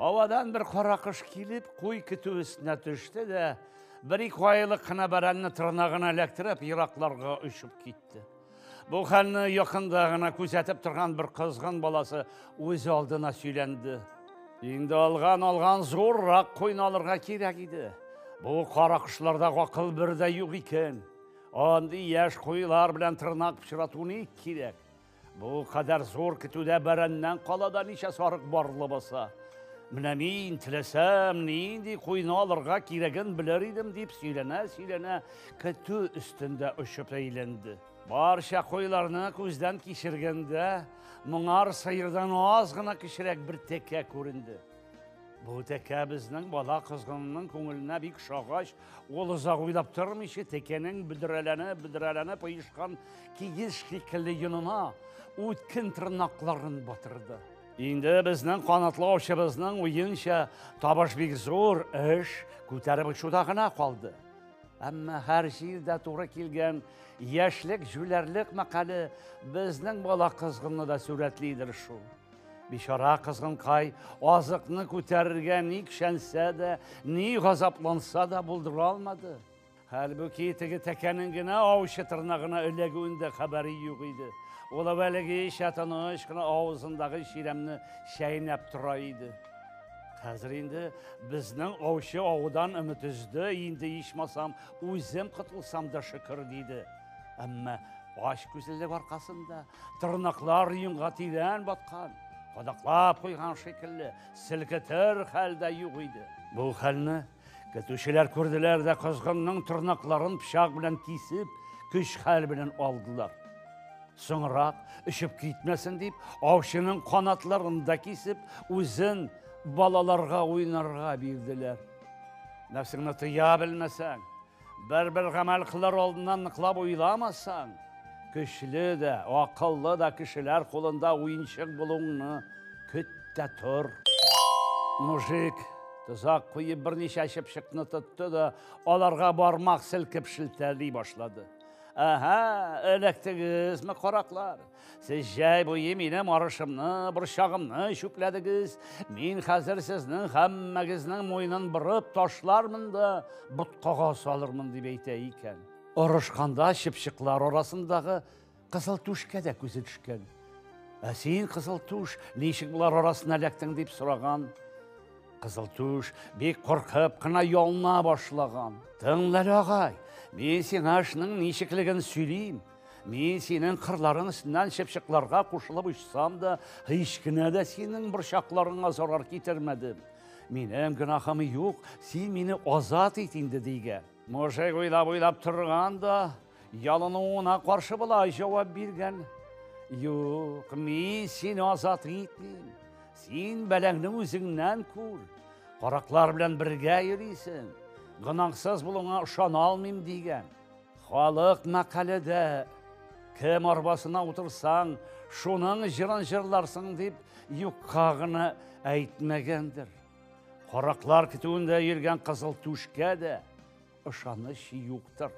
Һавадан бер каракош килеп, куй көтү өстенә төште дә, бер-ике айлык кына бәрәнне тырнагына эләктереп, еракларга очып китте. Бу хәлне якында гына күзәтеп торган бер кызгын баласы үз алдына сөйләнде. Инде алган-алган зуррак куйны алырга кирәк иде. Бу каракошларда акыл бер дә юк икән. Андый яшь куйлар белән тырнак пычрату ник кирәк? Бу кадәр зур көтүдә бәрәннән кала да ничә сарык бар лабаса. Менә мин теләсәм, нинди куйны алырга кирәген белер идем, дип сөйләнә-сөйләнә көтү өстендә очып әйләнде. Барча куйларны күздән кичергәндә, моңар сыердан аз гына кечерәк бер тәкә күренде. Бу тәкә безнең бала кызгынның күңеленә бик ошагач, ул озак уйлап тормыйча тәкәнең бөдрәләнеп-бөдрәләнеп оешкан киез шикелле йонына үткен тырнакларын батырды. Инде безнең канатлы аучыбызның уенча табыш бик зур эш күтәреп очуда гына калды. Әмма һәр җирдә туры килгән яшьлек җүләрлек мәкале безнең бала кызгынны да сурәтлидер шул. Бичара кызгынкай азыкны күтәрергә ни көчәнсә дә, ни газапланса да булдыра алмады. Хәлбуки теге тәкәнең генә аучы тырнагына эләгүендә хәбәре юк иде. Ул әүвәлгечә тыныч кына авызындагы чирәмне чәйнәп тора иде. Хәзер инде безнең аучы аудан өмет өзде, инде ичмасам үзем котылсам да шөкер, диде. Әмма ач күзлелек аркасында Тырнаклар йонга тирән баткан, кадаклап куйган шикелле, селкетер хәл дә юк иде. Бу хәлне көтүчеләр күрделәр дә козгынның тырнакларын пычак белән кисеп, көч-хәл белән алдылар. Соңрак, өчеп китмәсен дип, аучының канатларын да кисеп, үзен балаларга уйнарга бирделәр. Нәфсеңне тыя белмәсәң, Бер-бер гамәл кылыр алдыннан ныклап уйламасаң, көчле дә, акыллы да кешеләр кулында уенчык булуыңны көт тә тор. Мужик тозак куеп берничә чыпчыкны тотты да, аларга бармак селкеп шелтәли башлады. Әһә, эләктегезме, караклар? Сез җәй буе минем арышымны, борчагымны чүпләдегез. Мин хәзер сезнең һәммәгезнең муенын борып ташлармын да боткага салырмын, дип әйтә икән. Орышканда чыпчыклар арасындагы кызыл түшкә дә күзе төшкән. Ә син, кызыл түш, ничек болар арасына эләктең, дип сораган. Кызыл түш бик куркып кына ялына башлаган. Тыңла әле, агай, мин сиңа эшнең ничеклеген сөйлим. Мин синең кырларың өстеннән чыпчыкларга кушылып очсам да, һич кенә дә синең борчакларыңа зарар китермәдем. Минем гөнаһым юк, син мине азат ит инде, дигән. Мужик уйлап-уйлап торган да, ялынуына каршы болай җавап биргән. Юк, мин сине азат итмим. Син бәләңне үзеңнән күр. Караклар белән бергә йөрисең. Гөнаһсыз булуыңа ышана алмыйм, дигән. Халык мәкаледә кем арбасына утырсаң, шуның җырын җырларсың дип юкка гына әйтмәгәндер. Караклар көтүендә йөргән кызыл түшкә дә ышаныч юктыр.